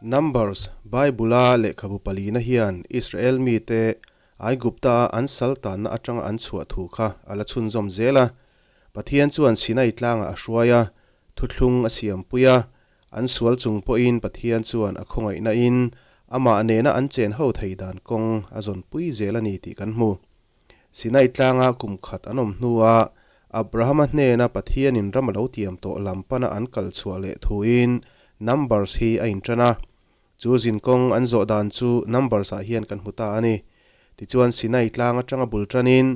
Numbers, Bible-a lehkhabu palina hian Israel mite Aigupta-a an sal tanna atanga an chhuah thu kha a la chhunzawm zel a. Pathian chuan Sinai tlangah a hruai a, thuthlung a siampui a. An sual chung pawhin Pathian chuan a khawngaihna-in amah nena an chen ho thei dan kawng a zawnpui zel a ni tih kan hmu. Sinai tlanga kum khat an awm hnua Abrahama hnena Pathianin ram a lo tiam tawh lam pana an kal chhuah leh thuin Numbers hi a inṭan a. Chu zinkawng an zawh dan chu Numbers-ah hian kan hmu ta a ni. Tichuan Sinai tlang aṭanga bul ṭanin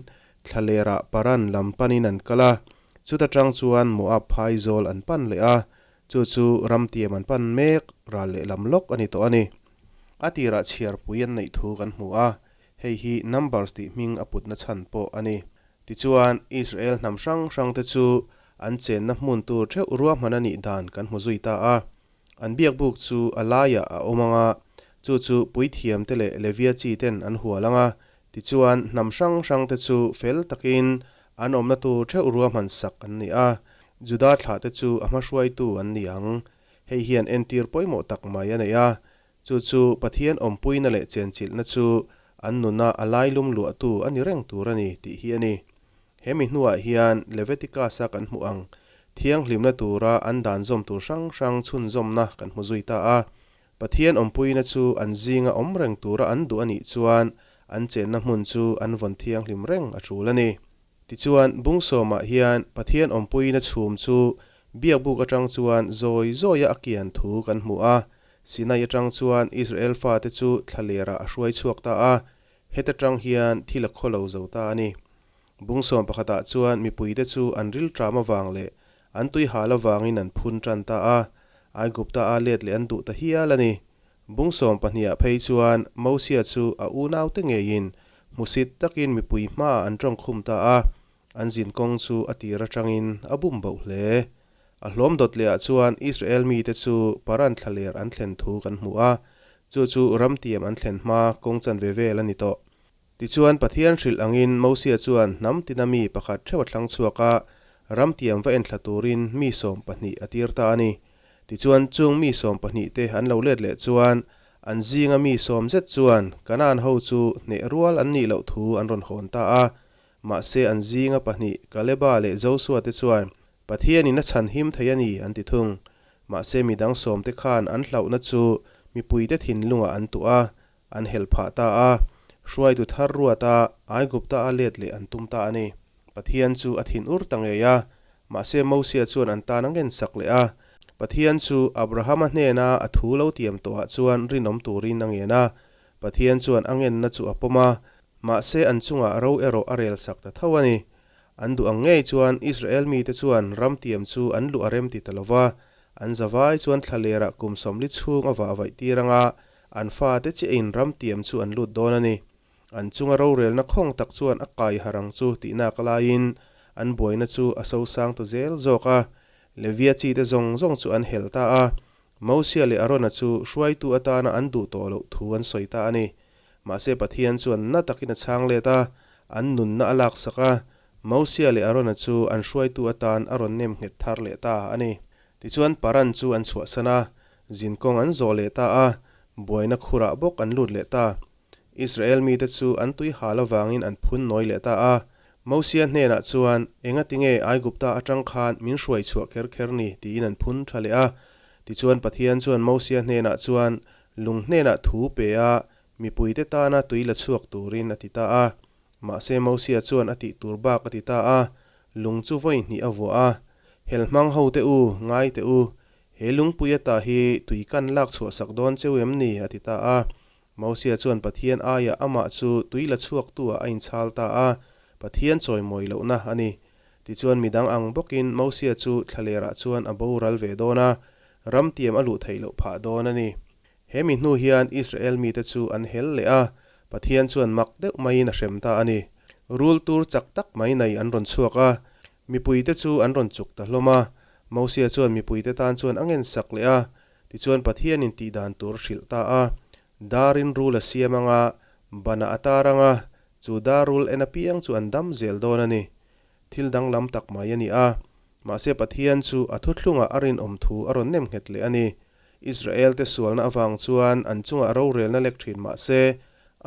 Thlalerah Paran lam panin an kal a, chuta ṭang chuan Moab phaizawl an pan leh a, chu chu ram tiam an pan mek ral lehlam lawk a ni tawh a ni. A tirah chhiarpui an neih thu kan hmu a, Hei hi Numbers tih hming a putna chhan pawh a ni. Tichuan, Israel hnam hrang hrangte chu an chenna hmun tur theuh ruahman a nih dan kan hmu zui ta a. An biakbuk chu a laiah a awm ang a, chu chu puithiamte leh Levia chi ten an hual ang a. Tichuan, hnam hrang hrangte chu fel takin an awmna tur theuh ruahman sak an ni a. Juda thlahte chu a hmahruaitu an ni ang. Hei hian entir pawimawh tak mai a nei a. Chu chu Pathian awmpuina leh chenchilhna chu an nuna a lailum luahtu a ni reng tur a ni tih hi a ni. He mi hnuah hian Leviticus-a kan hmuh ang thianghlimna tura an dan zawm tur hrang hrang chhunzawmna kan hmu zui ta a. Pathian awmpuina chu an zinga awm reng tura an duh a nih chuan an chenna hmun chu an vawn thianghlim reng a tul a ni. Tichuan, Bungsawmah hian Pathian awmpuina chhum chu biakbuk atang chuan zawi zawia a kian thu kan hmu a. Sinai atang chuan Israel fate chu thlalerah a hruai chhuak ta a, heta tang hian thil a khaw lo zo ta a ni. Bungsawm pakhatah chuan mipuite chu an rilṭam avang leh an tuihal avangin an phun tan ta a, Aigupta-a let leh an duh ta hial a ni. Bungsawm pahnihah phei chuan Mosia chu a unaute ngeiin hmusit takin mipui hmaah an tawngkhum ta a, an zinkawng chu a tir atangin a bum boh hle. A hlawm dawt lehah chuan Israel mite chu Paran thlaler an thlen thu kan hmu a, chu chu ramtiam an thlen hma kawng chanve vel a ni tawh. Tichuan Pathian hrilh angin Mosia chuan hnam tina mi pakhat theuh a thlang chhuak a, ramtiam va enthla turin mi 20 a tir ta a ni. Tichuan chung mi 20 te an lo let leh chuan an zinga mi sawm zet chuan Kanaan ho chu hneh rual an nih loh thu an rawn hawn ta a. Mahse an zinga pahnih Kaleba leh Josua te chuan Pathianin a chhan him thei a ni, an ti thung. Mahse midang sawmte khan an hlauhna chu mipuite thinlungah an tuah a, an helh phah ta a. Hruaitu thar ruata Aigupta a let leh an tum ta a ni. Pathian chu a thin ur ta ngei a, mahse Mosia chuan an tan a ngensak leh a. Pathian chu Abrahama hnena a thu lo tiam tawhah chuan rinawm turin a ngen a. Pathian chuan a ngenna chu a pawm a, mahse an chungah ro erawh a relsak ta tho a ni. An duh ang ngei chuan Israel mite chuan ramtiam chu an luh a rem ti ta lo va, an zavai chuan thlalerah kum 40 chhung a vah vaih tir anga an fate chiahin ramtiam chu an lut dawn a ni. An chunga rorelna khawng tak chuan a kai har ang chu tihnak laiin an buaina chu a sosang ta zel zawk a. Levia chite zawng zawng chu an helh ta a, Mosia leh Arona chu hruaitu atana an duh tawh loh thu an sawi ta a ni. Mahse Pathian chuan na takin a chhang let a, an nunna a laksak a, Mosia leh Arona chu an hruaitu atan a rawn nem nghet thar leh ta a ni. Tichuan Paran chu an chhuahsan a, zinkawng an zawh leh ta a, buaina khurah bawk an lut leh ta. Israel mite chu an tui hal avangin an phun nawi leh ta a. Mosia hnenah chuan, Engatinge Aigupta atang khan min hruai chhuah kher kher ni? tiin an phun tha leh a. Tichuan Pathian chuan Mosia hnenah chuan, Lung hnenah thu pe a, mipuite tana tui la chhuak turin a ti ta a. Mahse Mosia chuan a tih tur bak a ti ta a, lung chu vawi hnih a vuah a. Helhmang ho te u, ngai teh u, he lungpui ata hi tui kan lak chhuah sak dawn cheu em ni? a ti ta a. Mosia chuan Pathian aiah amah chu tui la chhuaktu ah a inchhal ta a, Pathian chawimawi lohna a ni. Tichuan midang ang bawkin Mosia chu thlalerah chuan a boral ve dawn a, Ramtiam a luh theih loh phah dawn a ni. He mi hnu hian Israel mite chu an hel leh a, Pathian chuan mak deuh maiin a hrem ta a ni. Rul tur chak tak mai nei an rawn chhuak a, mipuite chu an rawn chuk ta hlawm a. Mosia chuan mipuite tan chuan a ngensak leh a, tichuan Pathianin tih dan tur a hrilh ta a. Darin rul a siam ang a, banah a tar ang a, chu dar rul en apiang chu an dam zel dawn a ni. Thil danglam tak mai a ni a. Mahse Pathian chu a thuthlungah a rinawm thu a rawn nem nghet leh a ni. Israelte sualna avang chuan an chungah rorelna lek thin mah se,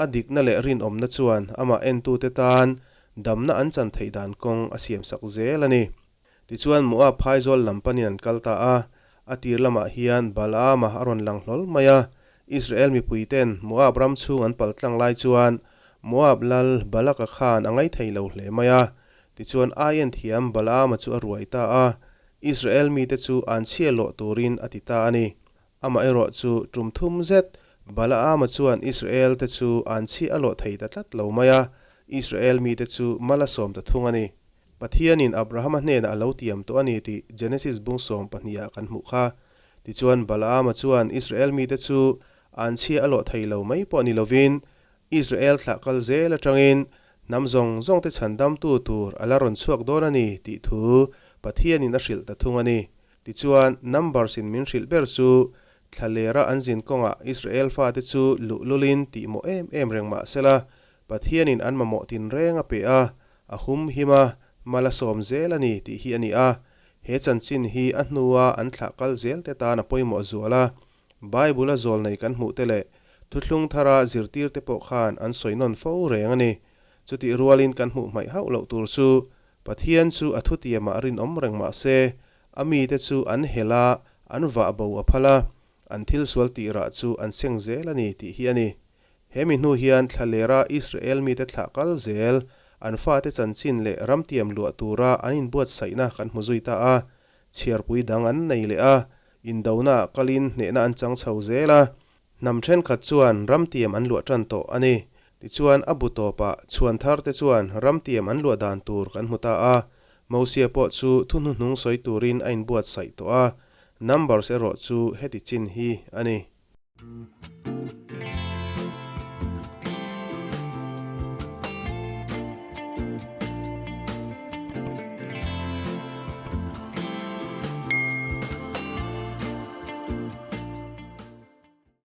a dikna leh rinawmna chuan amah entute tan damna an chan theih dan kawng a siamsak zel a ni. Tichuan Moab phaizawl lam panin an kal ta a, a tir lamah hian Balaama a rawn lang hlawl mai a. Israel mipuiten Moab ram chhung an pal tlang lai chuan Moab lal Balaka khan a ngaithei lo hle mai a. Tichuan Aien thiam Balaama chu a ruai ta a, Israel mite chu an chhia lawh turin a ti ta a ni. Amaherawh chu tum thum zet Balaama chuan Israel te chu an chhia a lawh thei ta tlat lo mai a, Israel mite chu mal a sawm ta thung a ni. Pathianin Abrahama hnenah a lo tiam tawh a ni tih Genesis bung 12 ah kan hmuh kha. Tichuan Balaama chuan Israel mite chu an chhia a lawh thei lo mai pawh ni lovin Israel thlah kal zel atangin hnam zawng zawngte chhandamtu tur a la rawn chhuak dawn a ni tih thu Pathianin a hrilh ta thung a ni. Tichuan, Numbers in min hrilh ber chu thlalera an zin kawngah Israel fate chu luhlulin tihmawh em em reng mah sela, Pathianin an mamawh tinreng a pe a, a hum him a, mal a sawm zel a ni tih hi a ni a. He chanchin hi a hnua an thlah kal zel te tan a pawimawh zual a. Bible-a zawl nei kan hmuh te leh thuthlung thara zirtir te pawh khan an sawi nawn fo reng a ni. Chutih rualin kan hmuh hmaih hauh loh tur chu Pathian chu a thutiamah rinawm reng mah se, a mite chu an hel a, an vah bo a phal a, an thil sual tih rah chu an seng zel a ni tih hi a ni. He mi hnu hian thlalera Israel mite thlah kal zel, an fate chanchin leh ramtiam luah tura an inbuatsaihna kan hmu zui ta a, chhiarpui dang an nei leh a, indonaah kalin hnehna an chang chho zel a, hnam thenkhat chuan ramtiam an luah tan tawh a ni. Tichuan a bu tawpah chhuan thar te chuan ramtiam an luah dan tur kan hmu ta a, Mosia pawh chu thu hnuhnung sawi turin a inbuatsaih tawh a, Numbers erawh chu heti chin hi a ni.